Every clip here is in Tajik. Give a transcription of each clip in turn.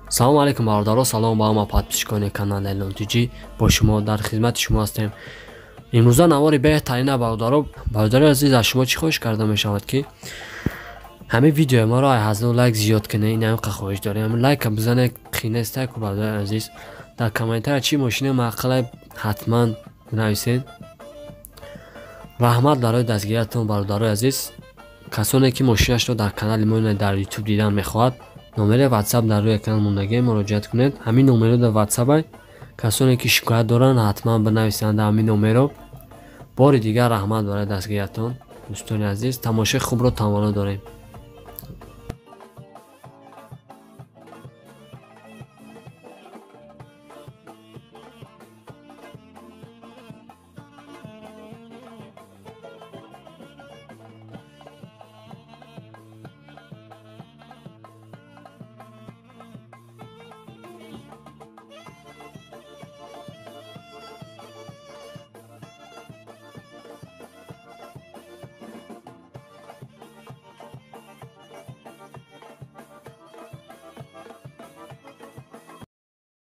Салом алейкум бародаро, салом ба ҳама подписчикони канали Элон ТЖ. Бо шумо дар хизмати шумо ҳастем. Имрӯза навори беҳтарина бародаро. Бародари азиз, аз шумо чӣ хоҳиш карда мешавад ки ҳамин видеои маро 1000 лайк зиёд кунед. Ин ҳамин хоҳиш дорем. Ҳамин лайка бизанед, қинестай ку бародари азиз. Дар комментария чӣ мошина маъқулай ҳатман бинависед. Раҳмат барои дастгириятон бародарои азиз. Касоне ки мошинашро дар канали мо дар YouTube дидан мехоҳад, номери WhatsApp дар рӯи экран мондагӣ муроҷиат кунед. Ҳамин номеро дар WhatsApp касоне ки шикоят доранд ҳатман бинависанд ҳамин номеро. Бори дигар раҳмат барои дастгириятон дӯстони азиз. Тамошои хубро таманно дорем.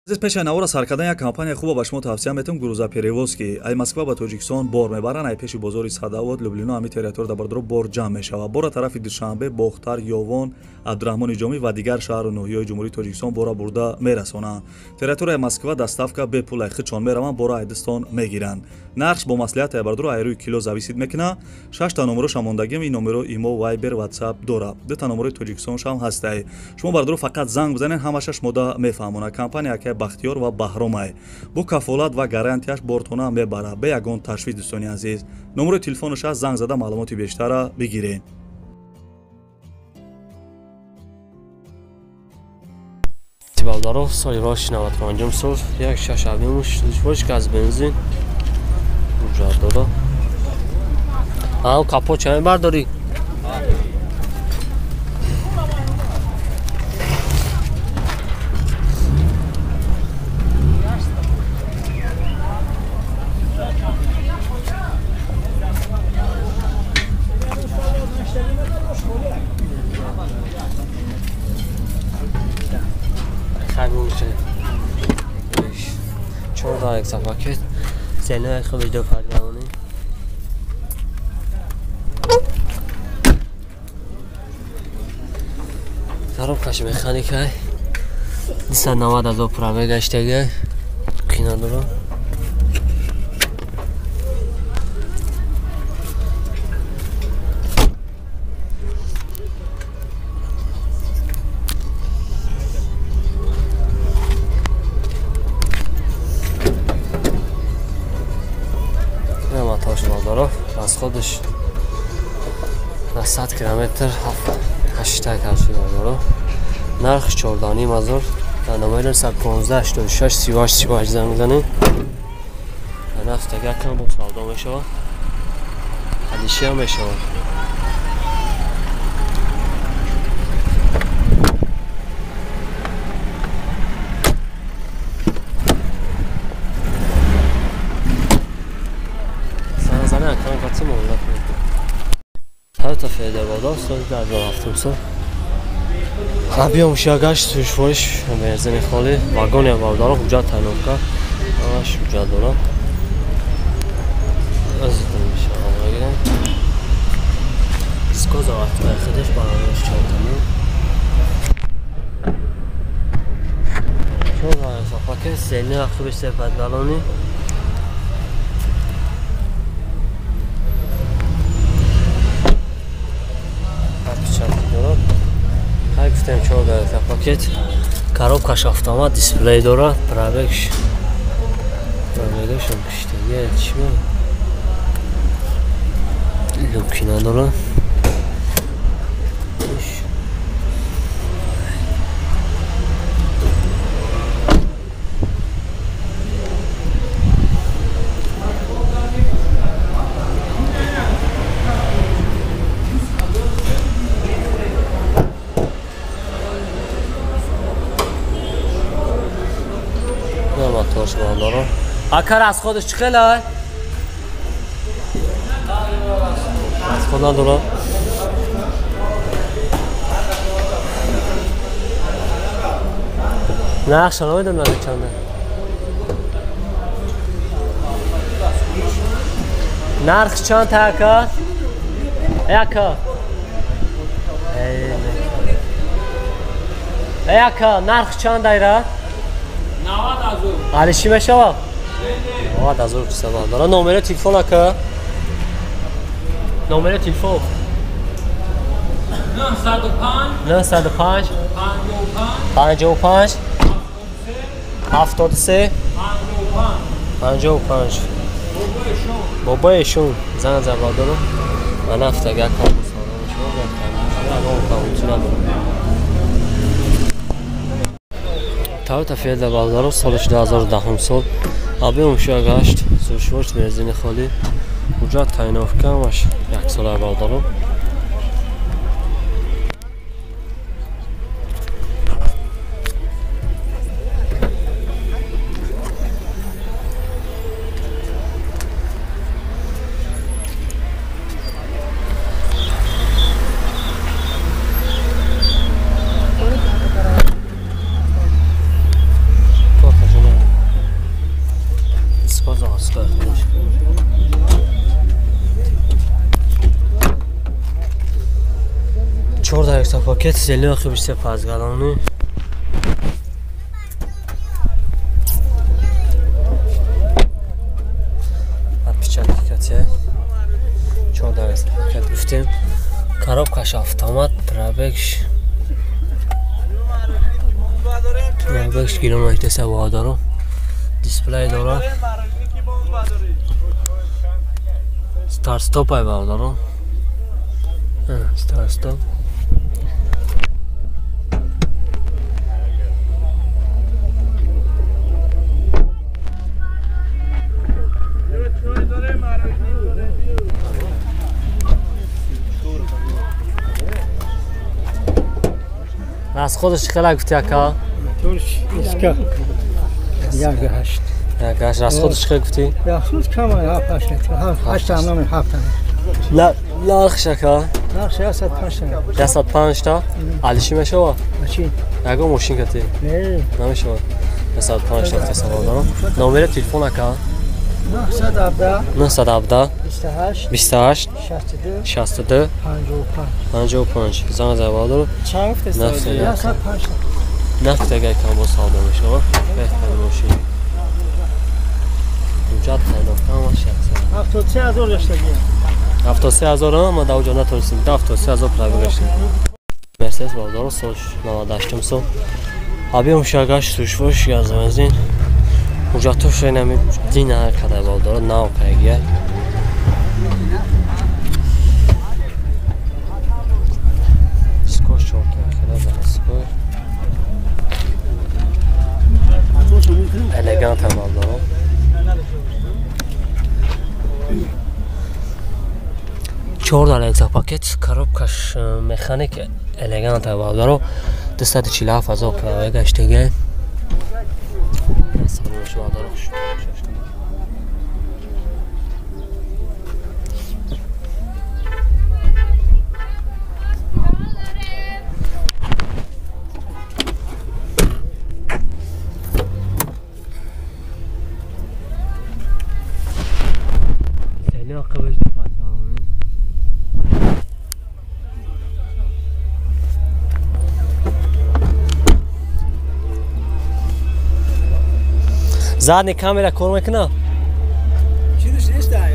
Азиз, пеши навора сар кардан як компания хуба ба шумо тавсия метавам, грузоперевозки. Ай Москва ба Тоҷикистон бор мебаранд, ай пеши бозори Садовод, Люблино, ҳамин территория дар бардоро бор ҷамъ мешавад. Бора тарафи Душанбе, Бохтар, Ёвон, Абдураҳмони Ҷомӣ ва дигар шаҳру ноҳияҳои Ҷумҳурии Тоҷикистон бора бурда мерасонанд. Территорияи Москва доставка бепул, ай худшон мераванд, бора айдистон мегиранд. Нархш бо маслиҳат ай бардоро ай рӯи кило зависит мекунад. 6 номероша мондагим, ин номеро имо, Вайбер, WhatsApp дорад. 2 номерои Тоҷикистоншам ҳастай. Шумо бардоро фақат занг бизанед, ҳамаша шумода мефаҳмонад. Компания акай Бахтиёр ва Баҳромай бо кафолат ва гарантияш бортона мебарад, бе ягон ташвиш. Дӯстони азиз, номерои телефонаш аст, занг зада маълумоти бештара бигиред. Бародаро, соли рош 95 сол, 1.6 объемш, 8 газ бензин ҳуҷҷат дора. Капот ча мебардорӣ? Чорда як пакет зена хуб видео фармонӣ. Коробкаш механикай. 290 ҳазор пробег гаштага. Қина дора. Расходаш на 100 километр 8 кашида. Нарх 14.5 ҳазор. Дар номери 115 86 38 38 занг мезанед. Нарх дигар кам бо савдо мешавад. Ҳадиши ҳам мешавад. Ҳарта феда соли 2007 сол. Объем шагаш сушфориш бензини холӣ, вагони бародаро ҳуҷҷат тайнобка, ҳамаш ҳуҷҷат дорад. Азитон мешавад мегирем. Дискоза вақти худаш бародараш чортани. 4 пакет зени хубиш сефат балони. Гуфтем 4 пакет, коробкаш автомат, дисплей дорад, пробегш пробегашам киштагия чима люки надорад. Акар аз худаш чӣ хелай? Аз худ надорад. Нархша намедонам чанда. Нарх чанд та ака? Ака. Эй ака, нарх чанд айра? 90,000. Алиши мешава? 90,000 чиса дора. Номери телефон ака? Номери телефон 905 905 55 73 55. Бобои шун зан забадору. Ман ҳафтага кам Toyota Fielder бародаро соли 2010 сол объем 8 сушвош бензини холӣ ҳуҷҷат тайиновка ҳамаш як сола бародаро. Пакет зелёхи биште пазгалони. Отпечатки кате. 4 дақиқа пакет гуфтем. Коробкаш автомат, пробегш. Пробегш километр сава дорам. Дисплей дорам. Старт стоп ай дорам. Старт стоп. Аз худаш хела гуфти ака? Иска. 1.8. 1.8 аз худаш хела гуфти? Аз кам 7.8. 8 ам 7. На нархш ака? Нархш 105 та. 105 та? Алиши мешава? Чӣ? Ягон мошин кати? Не. Намешава. 105 та савол дорам. Номери телефон ака? 917 917 28 28 62 62 55 55. Занг зад дорам. Чанд гуфти? 105 Нафт агар кам бо савдо мешава, беҳтар мошин. Ҳуҷҷат тайиновка ҳамаш яксола. 73,000 доштагӣ. 73,000 ма дар оҷо натонистем. 73,000 пробег. Мерседес бародаро сол 98 сол. Объем шагаш сушвош газ бензин. Ҳуҷҷатош инами дина кадай бародаро нав кайгия. Скош чорта хела заводской. Элегант бародаро. 4 дала пакет коробкаш механик элегант бародаро 247,000 пробег гаштагӣ. Задний камера кор мекунад?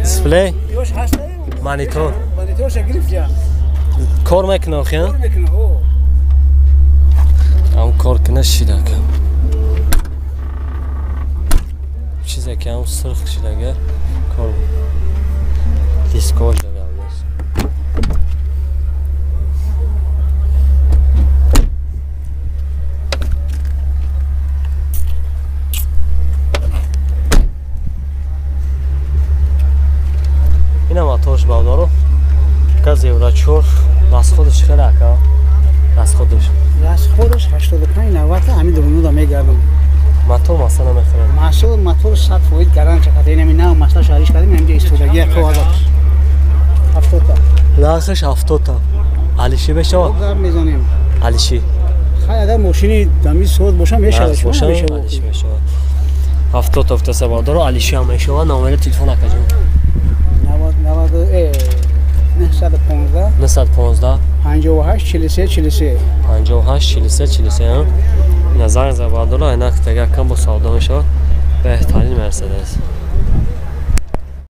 Дисплей? Монитор. Кор мекунад охи? Ам кор кунад шидака. Чизе ки ам сирх шидага кор дискош дага. Моторш бародаро газ евро 4 расходаш хеле ака? Расходаш 85 90 ҳамин дурунуда мегардам. Мотор масала мехӯрад. Масъул мотор 100% гарантия ката. Инами нав масъала шариш кардем, инҷа истодагӣ қоғаз. 70 та. Нархаш 70 та. Алиши мешавад? Гап мезанем. Алиши. Хай, агар мошини дами соз боша, мешавад. Боша, мешавад. 70 73, бародаро, алишиам мешавад. Номери телефон, акаҷон? 90 915. 915. 58 43 43. 58 43 43. Назар за, бародаро, айнак тага кам бо савдо мешавад. Беҳтарин Мерседес.